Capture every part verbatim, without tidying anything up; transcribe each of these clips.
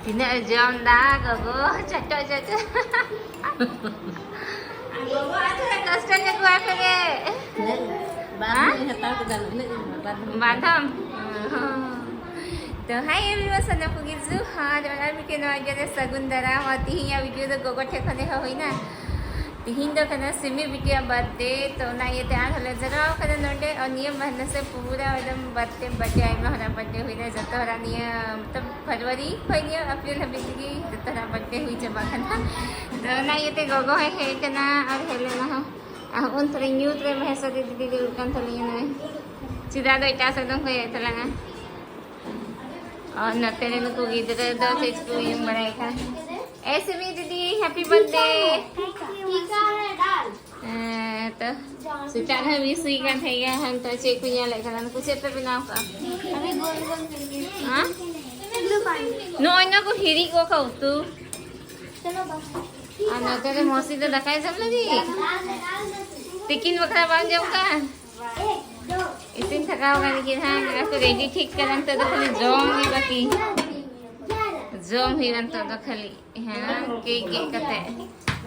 ᱛᱤᱱᱟᱹᱜ ᱮ ᱡᱚᱢ ᱫᱟ ᱜᱚᱜᱚ, ᱪᱟᱴᱚ ᱪᱟᱴᱚ᱾ ᱜᱚᱜᱚ ᱟᱨ ᱛᱷᱚᱲᱟ ᱠᱚᱥᱴᱚ ᱧᱚᱜ ᱠᱚᱣᱟ ᱯᱮ ᱜᱮ᱾ ᱵᱟᱨ ᱦᱮᱸ? ᱫᱷᱟᱣ ᱤᱧ ᱦᱟᱛᱟᱣ ᱠᱮᱫᱟ, ᱩᱱᱟᱹᱜ ᱜᱮ ᱵᱟᱨ ᱫᱷᱟᱣ᱾ ᱵᱟᱨ ᱫᱷᱟᱣ? ᱛᱚ hi everyone, ᱥᱟᱱᱟᱢ ᱠᱚᱜᱮ ᱡᱚᱦᱟᱨ ᱟᱨ ᱢᱤᱫᱴᱮᱱ ᱱᱚᱣᱟ ᱡᱟᱭᱜᱟ ᱨᱮ ᱥᱟᱹᱜᱩᱱ ᱫᱟᱨᱟᱢ᱾ ᱟᱨ ᱛᱤᱦᱤᱧᱟᱜ video ᱫᱚ ᱜᱚᱜᱚ ᱴᱷᱮᱱ ᱠᱷᱚᱱ ᱮᱦᱚᱵ ᱦᱩᱭᱱᱟ᱾ ᱛᱤᱦᱤᱧ ᱫᱚ ᱠᱟᱱᱟ ᱥᱤᱢᱤ ᱵᱤᱴᱤᱭᱟᱜ birthday, ᱛᱚ ᱚᱱᱟ ᱤᱭᱟᱹᱛᱮ ᱟᱨᱦᱚᱸ ᱞᱮ ᱡᱟᱣᱨᱟ ᱟᱠᱟᱱᱟ ᱱᱚᱰᱮ᱾ ᱟᱨ ᱱᱤᱭᱟᱹ ᱢᱟᱹᱦᱱᱟᱹ ᱥᱮ ᱯᱩᱨᱟᱹ ᱮᱠᱫᱚᱢ birthday, birthday, ᱟᱭᱢᱟ ᱦᱚᱲᱟᱜ birthday ᱦᱩᱭᱱᱟ, ᱡᱚᱛᱚ ᱦᱚᱲᱟᱜ ᱱᱤᱭᱟᱹ ᱢᱚᱛᱞᱚᱵ ᱯᱷᱮᱵᱽᱨᱩᱣᱟᱨᱤ ᱠᱷᱚᱱ ᱱᱤᱭᱟᱹ ᱮᱯᱨᱤᱞ ᱦᱟᱹᱵᱤᱡ ᱛᱮᱜᱮ ᱡᱚᱛᱚ ᱦᱚᱲᱟᱜ birthday ᱦᱩᱭ ᱪᱟᱵᱟᱜ ᱠᱟᱱᱟ᱾ ᱛᱚ ᱚᱱᱟ ᱤᱭᱟᱹᱛᱮ ᱜᱚᱜᱚ ᱦᱚᱸᱭ ᱦᱮᱡ ᱟᱠᱟᱱᱟ ᱟᱨ ᱦᱮᱡ ᱞᱮᱱᱟ ᱦᱚᱸ᱾ ᱟᱨ ᱦᱚᱸᱜᱼᱚ ᱱᱚᱛᱮ ᱨᱮ ᱧᱩᱛ ᱨᱮ ᱢᱚᱦᱮᱥᱚᱨᱤ ᱫᱤᱫᱤ ᱫᱩᱲᱩᱵ ᱠᱟᱱ ᱛᱟᱞᱤᱧᱟ ᱱᱚᱜᱼᱚᱭ᱾ ᱪᱮᱫᱟᱜ ᱫᱚ ᱮᱴᱟᱜ ᱥᱮᱫ ᱫᱚ ᱠᱚᱭᱚᱜ ᱛᱟᱞᱟᱝᱟ᱾ ᱟᱨ ᱱᱚᱛᱮ ᱨᱮ ᱱᱩᱠᱩ ᱜᱤᱫᱽᱨᱟᱹ ᱫᱚ ᱪᱮᱫ ᱠᱚ ᱩᱭᱩᱝ ᱵᱟᱲᱟᱭ ᱠᱷᱟᱱ᱾ ᱮ ᱥᱤᱢᱤ ᱫᱤᱫᱤ, happy birthday᱾ ᱦᱮᱸ, ᱛᱚ ᱥᱮᱛᱟᱜ ᱨᱮᱦᱚᱸ miss ᱦᱩᱭ ᱠᱟᱱ ᱛᱟᱦᱮᱸ ᱜᱮᱭᱟ᱾ ᱦᱟᱱᱛᱮ ᱪᱮᱫ ᱠᱚ ᱧᱮᱞᱮᱫ ᱠᱟᱱᱟ, ᱱᱩᱠᱩ ᱪᱮᱫ ᱯᱮ ᱵᱮᱱᱟᱣ ᱠᱟᱜᱼᱟ? ᱦᱮᱸ? ᱱᱚᱜᱼᱚᱭ ᱱᱟ ᱠᱚ ᱦᱤᱨᱤᱡ ᱜᱚᱫ ᱠᱟᱜ ᱩᱛᱩ᱾ ᱟᱨ ᱱᱚᱛᱮ ᱨᱮ ᱢᱚᱥᱤ ᱫᱚ ᱫᱟᱠᱟᱭ ᱡᱚᱢ ᱞᱟᱹᱜᱤᱫ᱾ ᱛᱤᱠᱤᱱ ᱵᱟᱠᱷᱨᱟ ᱵᱟᱢ ᱡᱚᱢ ᱠᱟᱜᱼᱟ? ᱤᱥᱤᱱ ᱛᱷᱟᱠᱟᱣ ᱟᱠᱟᱱ ᱜᱮ ᱦᱟᱸᱜ, ᱟᱨ ᱠᱚ ready ᱴᱷᱤᱠ ᱠᱟᱱᱟ᱾ ᱱᱤᱛᱚᱜ ᱫᱚ ᱠᱷᱟᱹᱞᱤ ᱡᱚᱢ ᱜᱮ ᱵᱟᱹᱠᱤ᱾ ᱡᱚᱢ ᱦᱩᱭᱩᱜᱼᱟ ᱱᱤᱛᱚᱜ ᱫᱚ ᱠᱷᱟᱹᱞᱤ᱾ ᱦᱮᱸ, cake ᱜᱮᱫ ᱠᱟᱛᱮ᱾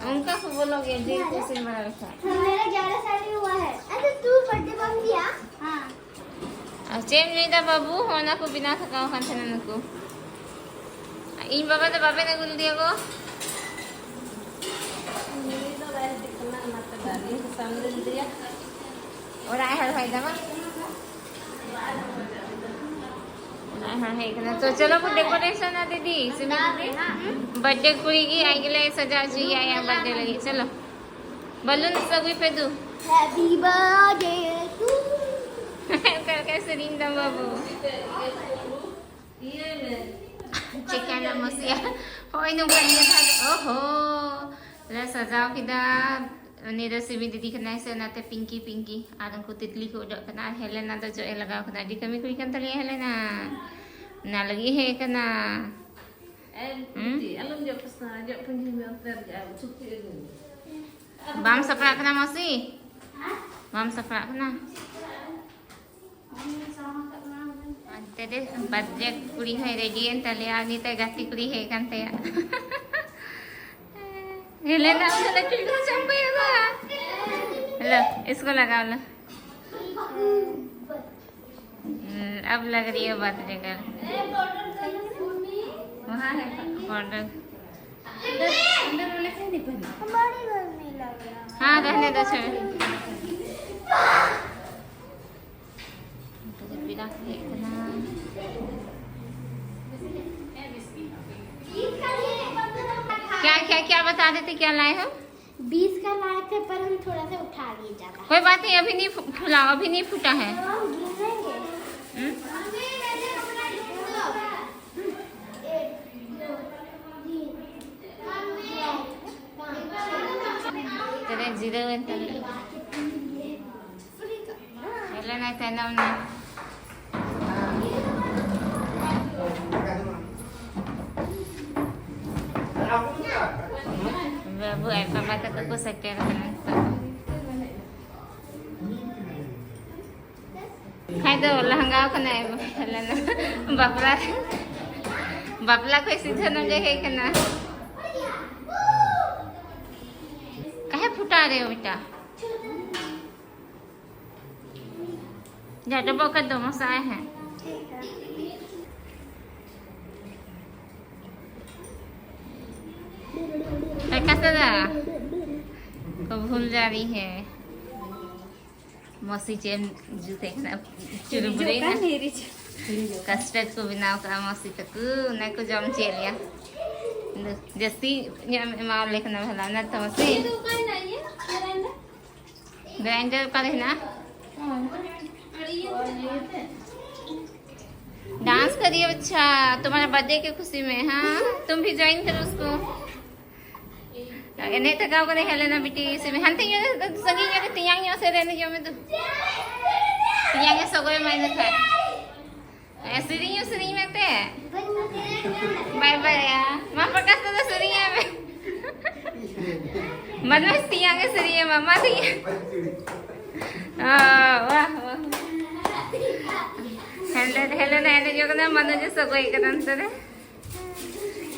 ᱚᱱᱠᱟ ᱠᱚ ᱵᱚᱞᱚᱜ ᱜᱮᱭᱟ, ᱡᱤᱞ ᱠᱚ ᱤᱥᱤᱱ ᱵᱟᱲᱟ ᱞᱮᱠᱷᱟᱱ᱾ मेरा ग्यारह साल ही हुआ है। अरे, तू बर्थडे बम दिया? हाँ। ᱟᱨ ᱪᱮᱫ ᱮᱢ ᱞᱟᱹᱭᱫᱟ ᱵᱟᱹᱵᱩ? ᱚᱱᱟ ᱠᱚ ᱵᱮᱱᱟᱣ ᱛᱷᱟᱠᱟᱣ ᱟᱠᱟᱱ ᱛᱟᱦᱮᱱᱟ ᱱᱩᱠᱩ᱾ ᱤᱧ ᱵᱟᱵᱟ ᱫᱚ ᱵᱟᱵᱮᱱ ᱟᱹᱜᱩ ᱞᱮᱫᱮᱭᱟ ᱜᱚ? ᱩᱱᱤ ᱫᱚ ᱵᱟᱭ ᱦᱤᱡᱩᱜ ᱠᱟᱱᱟ, ᱚᱱᱟᱛᱮ ᱵᱟᱹᱞᱤᱧ ᱥᱟᱢᱱᱮ ᱞᱮᱫᱮᱭᱟ᱾ ᱚᱲᱟᱜ ᱮ ᱦᱚᱨᱦᱚᱭ ᱫᱟ ᱵᱟᱝ? ᱚᱲᱟᱜ ᱮ ᱦᱚᱨᱦᱚᱭ ᱠᱟᱱᱟ᱾ ᱛᱚ ᱪᱚᱞᱚ ᱵᱚ decoration ᱟ ᱫᱤᱫᱤ, ᱥᱤᱢᱤ ᱫᱤᱫᱤ᱾ Birthday ᱠᱩᱲᱤ ᱜᱮ ᱟᱡ ᱜᱮᱞᱮ ᱥᱟᱡᱟᱣ ᱦᱚᱪᱚᱭᱮᱭᱟ ᱟᱭᱟᱜ birthday ᱞᱟᱹᱜᱤᱫ᱾ ᱪᱚᱞᱚ᱾ Balloons ᱟᱹᱜᱩᱭ ᱯᱮ ᱫᱩ᱾ Happy birthday to ᱚᱠᱟ ᱞᱮᱠᱟᱭ ᱥᱮᱨᱮᱧ ᱫᱟ ᱵᱟᱹᱵᱩ? ᱪᱤᱠᱟᱹᱭᱮᱱᱟ ᱢᱟᱹᱥᱤᱭᱟ? ᱦᱳᱭ, ᱱᱚᱝᱠᱟ ᱱᱤᱭᱟᱹ ᱫᱷᱟᱣ ᱫᱚ, ᱳᱦᱳ, ᱞᱮ ᱥᱟᱡᱟᱣ ᱠᱮᱫᱟ᱾ ᱩᱱᱤ ᱫᱚ ᱥᱤᱢᱤ ᱫᱤᱫᱤ ᱠᱟᱱᱟᱭ ᱥᱮ, ᱚᱱᱟᱛᱮ ᱯᱤᱝᱠᱤ, ᱯᱤᱝᱠᱤ᱾ ᱟᱨ ᱩᱱᱠᱩ ᱛᱤᱛᱞᱤ ᱠᱚ ᱩᱰᱩᱠ ᱠᱟᱱᱟ᱾ ᱟᱨ ᱦᱮᱞᱮᱱᱟ ᱫᱚ ᱡᱚᱜ ᱮ ᱞᱟᱜᱟᱣ ᱠᱟᱱᱟ᱾ ᱟᱹᱰᱤ ᱠᱟᱹᱢᱤ ᱠᱩᱲᱤ ᱠᱟᱱ ᱛᱟᱞᱮᱭᱟ ᱦᱮᱞᱮᱱᱟ᱾ ᱚᱱᱟ ᱞᱟᱹᱜᱤᱫ ᱦᱮᱡ ᱠᱟᱱᱟ᱾ ᱮ, ᱦᱩᱸ? ᱵᱤᱴᱤ, ᱟᱞᱚᱢ ᱡᱚᱜ ᱯᱟᱥᱱᱟᱣᱟ, ᱡᱚᱜ ᱯᱩᱸᱡᱤ ᱢᱮ, ᱚᱱᱛᱮ ᱨᱮᱜᱮ ᱟᱨ ᱪᱷᱩᱴᱤ ᱟᱹᱜᱩᱭ ᱢᱮ᱾ ᱵᱟᱢ ᱥᱟᱯᱲᱟᱜ ᱠᱟᱱᱟ ᱢᱟᱹᱥᱤ? ᱵᱟᱢ ᱥᱟᱯᱲᱟᱜ ᱠᱟᱱᱟ? ᱚᱱᱛᱮ ᱨᱮ ᱵᱟᱨᱭᱟ ᱠᱩᱲᱤ ᱦᱚᱸᱭ ᱨᱮᱰᱤᱭᱮᱱ ᱛᱟᱞᱮᱭᱟ, ᱩᱱᱤ ᱛᱟᱭ ᱜᱟᱛᱮ ᱠᱩᱲᱤ ᱦᱮᱡ ᱠᱟᱱ ᱛᱟᱭᱟ᱾ ᱦᱮᱞᱮᱱᱟ ᱩᱱᱟᱹᱜ ᱞᱟᱹᱴᱩ ᱞᱟᱹᱴᱩ ᱪᱟᱢᱯᱟᱭ ᱟᱹᱜᱩᱣᱟ᱾ लो, इसको लगा लो। हम्म, अब लग रही है बात लेकर। वहाँ है बॉर्डर। अंदर, अंदर वाला कहीं नहीं पहना। हमारे घर नहीं लग रहा। हाँ, रहने दो, छोड़ो। ᱯᱮᱲᱟ ᱠᱚ ᱦᱮᱡ ᱠᱟᱱᱟ। क्या, क्या, क्या बता रहे थे, क्या लाए हो? बीस का लाए थे, पर हम थोड़ा सा उठा लिए ज्यादा। कोई बात नहीं, अभी नहीं फु-, फुलाओ, अभी नहीं फूटा है। तो हम गिनेंगे। हम्म? तेरे जीरो में तो हेलो, नहीं, तेरे नाम नहीं। ᱵᱟᱹᱵᱩ ᱟᱡ ᱵᱟᱵᱟ ᱛᱟᱠᱚ ᱠᱚ ᱥᱮᱴᱮᱨ ᱟᱠᱟᱱᱟ ᱱᱤᱛᱚᱜ᱾ ᱠᱷᱟᱡ ᱫᱚ ᱞᱟᱸᱜᱟᱣ ᱠᱟᱱᱟᱭ, ᱵᱟᱯᱞᱟ, ᱵᱟᱯᱞᱟ ᱠᱷᱚᱡ ᱥᱤᱫᱷᱟᱹ ᱱᱚᱰᱮ ᱦᱮᱡ ᱠᱟᱱᱟ᱾ काहे फुटा रहे हो बेटा? जा, डब्बा कर दो, मसा आए हैं। ठीक है। प्रकाश दादा को भूल जा रही है। ᱢᱟᱹᱥᱤ ᱪᱮᱫ ᱮᱢ ᱡᱩᱛᱮ ᱠᱟᱱᱟ? ᱪᱩᱨᱩ ᱵᱩᱨᱩᱭᱮᱱᱟ᱾ ᱠᱟᱥᱴᱟᱨᱰ ᱠᱚ ᱵᱮᱱᱟᱣ ᱠᱟᱜᱼᱟ ᱢᱟᱹᱥᱤ ᱛᱟᱠᱚ, ᱚᱱᱟ ᱠᱚ ᱡᱚᱢ ᱦᱚᱪᱚᱭᱮᱫ ᱞᱮᱭᱟ᱾ ᱟᱫᱚ ᱡᱟᱹᱥᱛᱤ ᱧᱚᱜ ᱮᱢ ᱮᱢᱟᱣᱟᱞᱮ ᱠᱟᱱᱟ ᱵᱷᱟᱞᱟ, ᱚᱱᱟ ᱛᱚ ᱢᱟᱹᱥᱤ? ᱜᱨᱟᱭᱱᱰᱟᱨ ᱚᱠᱟᱨᱮ ᱦᱮᱱᱟᱜᱼᱟ? डांस करिए बच्चा, तुम्हारे बर्थडे की खुशी में। हाँ, तुम भी ज्वाइन करो उसको। ᱮᱱᱮᱡ ᱛᱷᱟᱠᱟᱣ ᱠᱟᱱᱟ ᱦᱮᱡ ᱞᱮᱱᱟ ᱵᱤᱴᱤ ᱥᱮ ᱦᱟᱱᱛᱮ ᱧᱚᱜ ᱨᱮ, ᱥᱟᱺᱜᱤᱧ ᱧᱚᱜ ᱨᱮ, ᱛᱮᱭᱟᱝ ᱧᱚᱜ ᱥᱮᱫ ᱨᱮ ᱮᱱᱮᱡᱚᱜ ᱢᱮ ᱫᱩ᱾ ᱛᱮᱭᱟᱝ ᱮ ᱥᱚᱜᱚᱭ ᱟᱢᱟ ᱤᱱᱟᱹ ᱠᱷᱟᱱ᱾ ᱮ, ᱥᱮᱨᱮᱧ ᱦᱚᱸ ᱥᱮᱨᱮᱧ ᱢᱮ ᱛᱮ᱾ ᱵᱟᱭ ᱵᱟᱭᱟ᱾ ᱢᱟ ᱯᱨᱚᱠᱟᱥ ᱫᱟᱫᱟ ᱥᱮᱨᱮᱧ ᱟᱭ ᱢᱮ᱾ ᱢᱟᱱᱚᱥ ᱛᱮᱭᱟᱝ ᱮ ᱥᱮᱨᱮᱧ ᱟᱢᱟ, ᱢᱟ ᱛᱮᱭᱟᱝ᱾ ᱚ, ᱣᱟᱦ, ᱣᱟᱦ᱾ ᱦᱮᱞᱮᱱᱟ ᱮᱱᱮᱡ ᱠᱟᱱᱟ, ᱢᱟᱱᱚᱡ ᱮ ᱥᱚᱜᱚᱭ ᱠᱟᱱᱟ ᱱᱚᱛᱮ ᱨᱮ᱾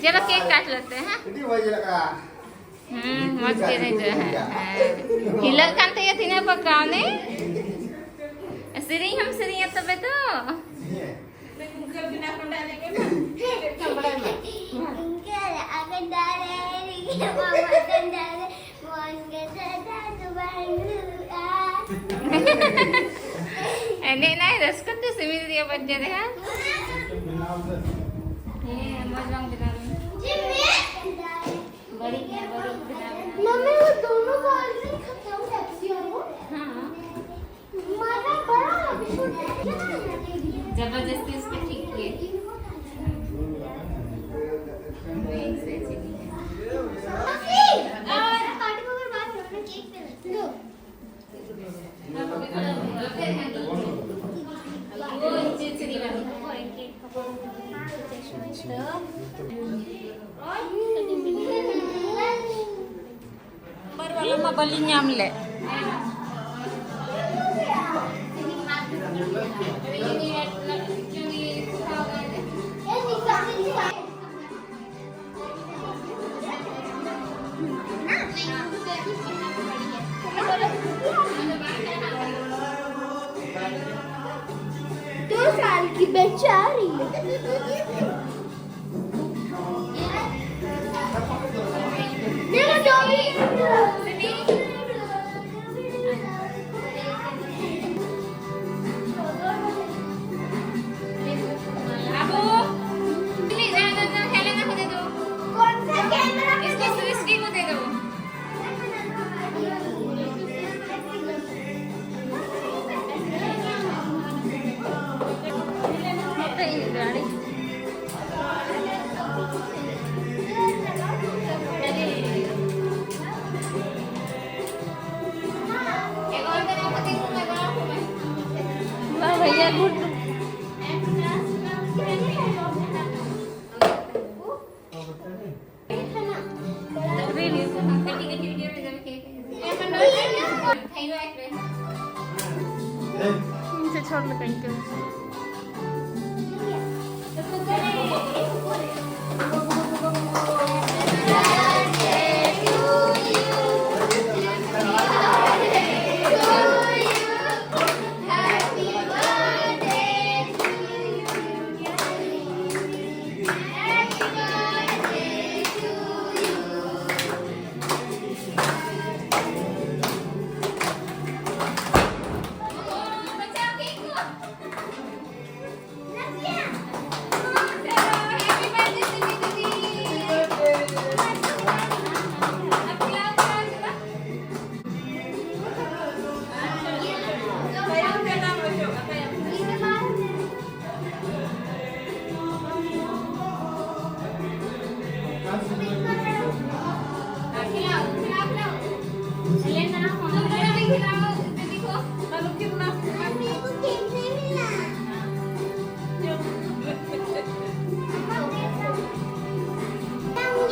ᱪᱚᱞᱚ, ᱠᱮᱠ ᱠᱟᱴ ᱞᱮᱛᱮ ᱦᱮᱸ᱾ ᱦᱩᱸ, ᱢᱚᱡᱽ ᱜᱮ ᱮᱱᱮᱡ ᱫᱚ, ᱦᱮᱸ, ᱦᱮᱸ᱾ ᱦᱤᱞᱟᱹᱜ ᱠᱟᱱ ᱛᱟᱭᱟ ᱛᱤᱱᱟᱹᱜ ᱯᱟᱠᱟ ᱩᱱᱤ᱾ ᱥᱮᱨᱮᱧ ᱦᱚᱸᱢ ᱥᱮᱨᱮᱧᱟ ᱛᱚᱵᱮ ᱛᱚ᱾ ᱮᱱᱮᱡ ᱱᱟᱭ ᱨᱟᱹᱥᱠᱟᱹ ᱛᱮ ᱥᱤᱢᱤᱞ ᱨᱮᱭᱟᱜ ᱵᱟᱡᱮ ᱨᱮ, ᱦᱮᱸ? ᱦᱮᱸ, ᱢᱚᱡᱽ ᱵᱟᱝ ᱵᱮᱱᱟᱣ ᱞᱮᱱᱟ᱾ ᱵᱟᱹᱲᱤᱡ ᱮᱱᱟ, ᱵᱟᱹᱲᱤᱡ ᱵᱮᱱᱟᱣ ᱮᱱᱟ᱾ मम्मी, वो दोनों को ऑलरेडी खत्म कर दिया वो। हाँ। मजा बड़ा अभी छोटा है ना। जबरदस्ती उसको ठीक किए। वही से चली। और पार्टी को बात करना, केक पे लो। ᱱᱟᱢᱵᱟᱨ ᱣᱟᱞᱟ ᱢᱟ ᱵᱟᱹᱞᱤᱧ ᱧᱟᱢ ᱞᱮᱫ᱾ दो साल की बेचारी। देखो, जो भी बाबू, प्लीज, हेलेना को दे दो। कौन सा कैमरा? इसको सृष्टि को दे दो। वाह भैया, गुड। रील। इनसे छोड़ ले कहीं के।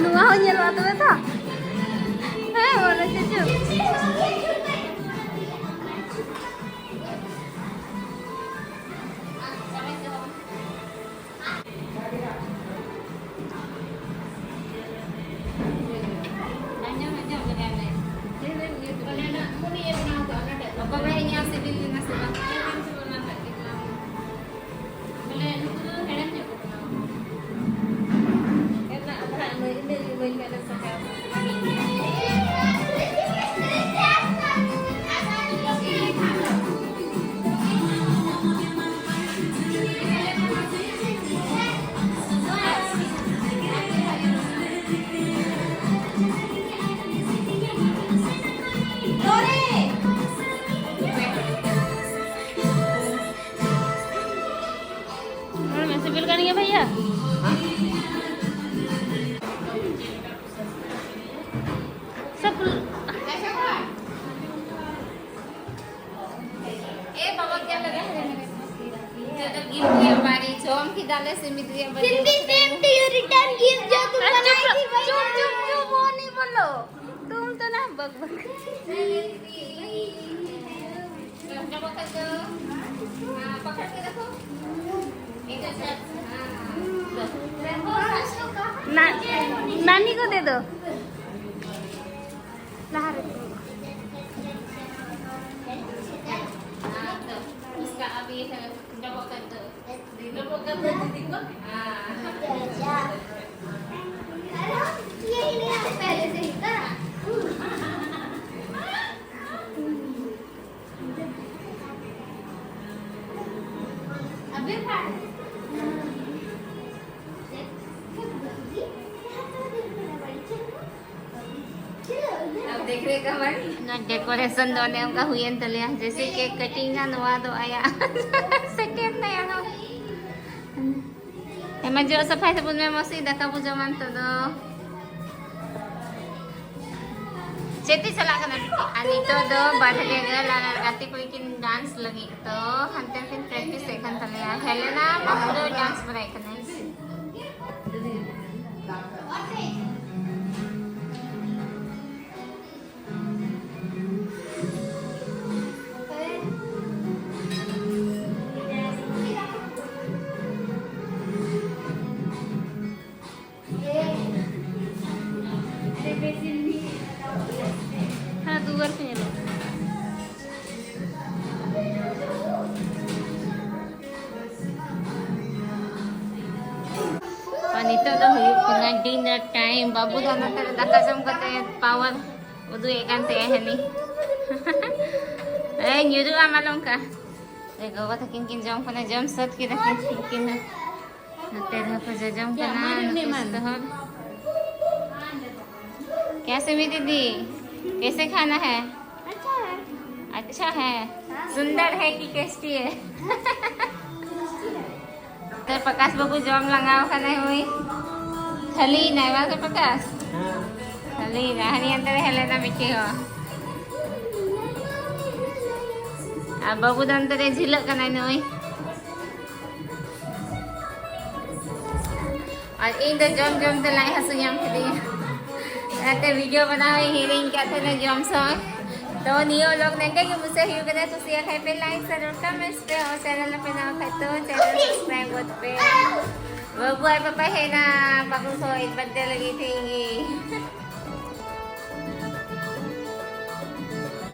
ᱱᱚᱣᱟ ᱦᱚᱸ ᱧᱮᱞᱚᱜᱼᱟ ᱛᱚᱵᱮ ᱛᱚ? ᱦᱮᱸ, ᱵᱚᱞᱚ ᱦᱚᱪᱚ᱾ ᱚᱠᱚᱭ ᱵᱟᱭ ᱧᱮᱞ ᱥᱤᱵᱤᱞ ᱞᱮᱱᱟ ᱥᱮ ᱵᱟᱝ? ᱵᱚᱞᱮ ᱱᱩᱠᱩ ᱫᱚ ᱦᱮᱲᱮᱢ ᱧᱚᱜ ᱠᱚ ᱵᱮᱱᱟᱣ ᱠᱚᱣᱟ᱾ ᱮᱱᱟ ᱟᱫᱷᱟ ᱤᱢᱟᱹᱧ, ᱤᱢᱟᱹᱧ, ᱤᱢᱟᱹᱧ ᱢᱮ ᱥᱟᱡᱟᱣ᱾ ᱨᱚᱲ ᱢᱮ, ᱥᱤᱵᱤᱞ ᱠᱟᱱ ᱜᱮᱭᱟ ᱵᱷᱟᱭᱭᱟ? ᱥᱟᱯ- ᱮ ᱵᱟᱵᱟ, ᱠᱮ ᱞᱟᱜᱟ ᱦᱮ ᱢᱮᱨᱮ ᱠᱚ? ᱡᱚᱛᱚ gift ᱜᱮ ᱵᱟᱲᱤ ᱪᱚᱢ ᱠᱤᱫᱟᱞᱮ ᱥᱤᱢᱤᱛ ᱜᱮ ᱵᱟᱲᱤ᱾ फिर भी same to you, return gift जो तुम बनाई थी, वही। चुप, चुप, चुप, वो नहीं बोलो। तुम तो ना बक बक। ना, नानी को दे दो। अब देख रहे कमर। ना, डेकोरेशन तो ᱚᱱᱮ ᱚᱱᱠᱟ ᱦᱩᱭᱮᱱ ᱛᱟᱞᱮᱭᱟ, ᱡᱮᱭᱥᱮ ᱠᱮᱠ ᱠᱟᱴᱤᱝ ᱱᱟ, ᱱᱚᱣᱟ ᱫᱚ ᱟᱭᱟᱜ ᱥᱮᱴᱮᱨ ᱱᱟᱭ ᱟᱨᱦᱚᱸ᱾ ᱦᱮᱸ ᱢᱟ, ᱡᱚᱜ ᱥᱟᱯᱷᱟᱭ ᱛᱟᱵᱚᱱ ᱢᱮ ᱢᱟᱹᱥᱤ, ᱫᱟᱠᱟ ᱵᱚ ᱡᱚᱢᱟ ᱱᱤᱛᱚᱜ ᱫᱚ᱾ ᱪᱮᱫ ᱛᱮ ᱪᱟᱞᱟᱜ ᱠᱟᱱᱟ ᱵᱤᱴᱤ? ᱟᱨ ᱱᱤᱛᱚᱜ ᱫᱚ ᱵᱟᱨᱦᱮ ᱨᱮ ᱜᱟᱨᱞ ᱟᱨ ᱜᱟᱛᱮ ᱠᱩᱲᱤ ᱠᱤᱱ ᱰᱟᱱᱥ ᱞᱟᱹᱜᱤᱫ, ᱛᱚ ᱦᱟᱱᱛᱮ ᱠᱤᱱ ᱯᱨᱮᱠᱴᱤᱥ ᱮᱫ ᱠᱟᱱ ᱛᱟᱞᱮᱭᱟ᱾ ᱦᱮᱞᱮᱱᱟ ᱵᱟᱹᱦᱩ ᱫᱚ ᱰᱟᱱᱥ ᱵᱟᱲᱟᱭ ᱠᱟᱱᱟᱭ᱾ ᱦᱮᱸ, ᱫᱩᱣᱟᱹᱨ ᱠᱚ ᱧᱮᱞᱚᱜ ᱠᱟᱱᱟ᱾ ᱟᱨ ᱱᱤᱛᱚᱜ ᱫᱚ ᱦᱩᱭᱩᱜ ᱠᱟᱱᱟ ᱰᱤᱱᱟᱨ ᱴᱟᱭᱤᱢ᱾ ᱵᱟᱹᱵᱩ ᱫᱚ ᱱᱚᱛᱮ ᱨᱮ ᱫᱟᱠᱟ ᱡᱚᱢ ᱠᱟᱛᱮ ᱯᱟᱣᱟᱨ ᱩᱫᱩᱜ ᱮᱫ ᱠᱟᱱ ᱛᱟᱭᱟ ᱦᱟᱹᱱᱤ᱾ ᱮᱭ, ᱧᱩᱨᱩᱜ ᱟᱢ ᱟᱞᱚ ᱚᱱᱠᱟ᱾ ᱮ, ᱜᱚᱜᱚ ᱛᱟᱹᱠᱤᱱ ᱠᱤᱱ ᱡᱚᱢ ᱠᱟᱱᱟ, ᱡᱚᱢ ᱥᱟᱹᱛ ᱠᱮᱫᱟ ᱠᱤᱱ ᱩᱱᱠᱤᱱ ᱫᱚ᱾ ᱱᱚᱛᱮ ᱨᱮᱦᱚᱸ ᱠᱚ ᱡᱚᱡᱚᱢ ᱠᱟᱱᱟ ᱱᱩᱠᱩ ᱡᱚᱛᱚ ᱦᱚᱲ᱾ कैसे हुई दीदी? कैसे खाना है? अच्छा है। अच्छा है। सुंदर है कि टेस्टी है? ᱛᱮ ᱯᱨᱚᱠᱟᱥ ᱵᱟᱹᱵᱩ ᱡᱚᱢ ᱞᱟᱸᱜᱟᱣ ᱠᱟᱱᱟᱭ᱾ ᱦᱩᱭ ᱠᱷᱟᱹᱞᱤᱭᱮᱱᱟᱭ ᱵᱟᱝ ᱥᱮ ᱯᱨᱚᱠᱟᱥ? ᱠᱷᱟᱹᱞᱤᱭᱮᱱᱟ᱾ ᱦᱟᱹᱱᱤ ᱦᱟᱱᱛᱮ ᱨᱮ ᱦᱮᱡ ᱞᱮᱱᱟ ᱵᱤᱴᱤ ᱦᱚᱸ᱾ ᱟᱨ ᱵᱟᱹᱵᱩ ᱫᱚ ᱚᱱᱛᱮ ᱨᱮ ᱡᱷᱤᱞᱟᱹᱜ ᱠᱟᱱᱟᱭ ᱱᱩᱭ᱾ ᱟᱨ ᱤᱧ ᱫᱚ ᱡᱚᱢ ᱡᱚᱢ ᱛᱮ ᱞᱟᱡ ᱦᱟᱹᱥᱩ ᱧᱟᱢ ᱠᱤᱫᱤᱧᱟ, ᱚᱱᱟᱛᱮ ᱵᱷᱤᱰᱤᱭᱳ ᱵᱮᱱᱟᱣ ᱤᱧ ᱦᱤᱲᱤᱧ ᱠᱟᱫ ᱛᱟᱦᱮᱱᱟ ᱡᱚᱢ ᱥᱚᱢᱚᱭ᱾ ᱛᱚ ᱱᱤᱭᱟᱹ ᱵᱞᱚᱜ ᱱᱚᱝᱠᱟ ᱜᱮ ᱢᱩᱪᱟᱹᱫ ᱦᱩᱭᱩᱜ ᱠᱟᱱᱟ᱾ ᱠᱩᱥᱤᱭᱟᱜ ᱠᱷᱟᱡ ᱯᱮ ᱞᱟᱭᱤᱠ ᱥᱮ ᱠᱚᱢᱮᱱᱴᱥ ᱯᱮ, ᱟᱨ ᱪᱮᱱᱮᱞ ᱨᱮ ᱯᱮ ᱱᱟᱣᱟ ᱠᱷᱟᱡ ᱫᱚ ᱪᱮᱱᱮᱞ ᱥᱟᱵᱥᱠᱨᱟᱭᱤᱵ ᱜᱚᱫ ᱯᱮ᱾ ᱵᱟᱹᱵᱩ ᱟᱡ ᱯᱟᱯᱟᱭ ᱦᱮᱡ ᱮᱱᱟ ᱵᱟᱹᱵᱩ ᱠᱷᱚᱡ ᱵᱟᱨᱛᱷᱰᱮ ᱞᱟᱹᱜᱤᱫ ᱛᱮᱦᱮᱧ ᱜᱮ᱾